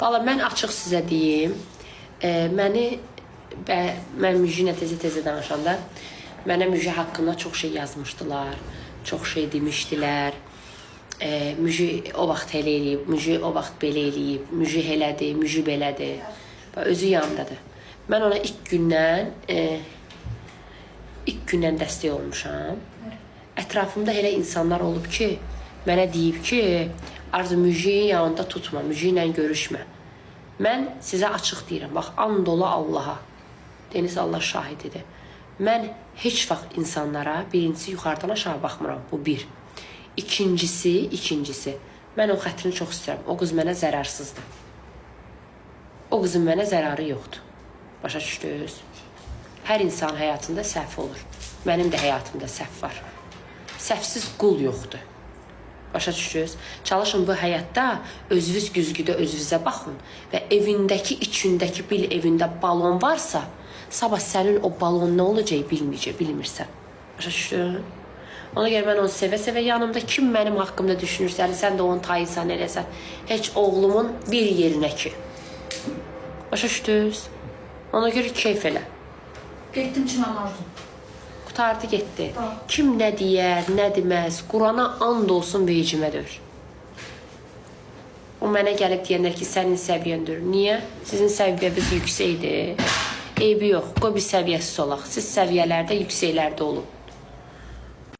Valla mən açıq sizə deyim, məni mən Müjü ilə tezə-tezə danışanda mənə Müjü haqqında çox şey yazmışdılar, çox şey demişdilər. Müjü o vaxt elə eləyib, Müjü o vaxt belə eləyib, Müjü elədi, Müjü belədir. Bax, özü yanındadır. Mən ona ilk gündən dəstək olmuşam. Ətrafımda elə insanlar olub ki, mənə deyib ki, Arzu, Müjüyü yanında tutma, Müjü ilə görüşmə. Mən sizə açıq deyirəm, bax, and ola Allaha. Deniz, Allah şahididir. Mən heç vaxt insanlara birincisi yuxarıdan aşağı baxmıram. Bu bir. İkincisi, mən o xətrini çox istəyirəm. O qız mənə zərərsizdir. O qızın mənə zərarı yoxdur. Başa düşdünüz? Hər insan həyatında səhv olur. Mənim də həyatımda səhv var. Səhvsiz qul yoxdur. Başa düşdünüz? Çalışın bu həyatda özünüz güzgüdə özünüzə baxın və evindəki, içindəki bil evində balon varsa, sabah sənin o balon nə olacaq bilməyəcək, bilmirsən. Başa düşdün? Ona görə mən onu sevə-sevə yanımda, kim mənim haqqımda düşünürsə, sən də onun tayısan, eləsən. Heç oğlumun bir yerinə ki. Başa düşdünüz? Ona görə keyf elə. Getdim Çimen Arzu. Qutardı getdi. Tamam. Kim nə deyər, nə deməz, Qurana and olsun, vecimə deyil. O mənə gəlib deyənlər ki, sənin səviyyəndir. Niyə? Sizin səviyyəniz yüksəkdir. Eybi yox. Qoy biz səviyyəsiz olaq. Siz səviyyələrdə, yüksəklərdə olun.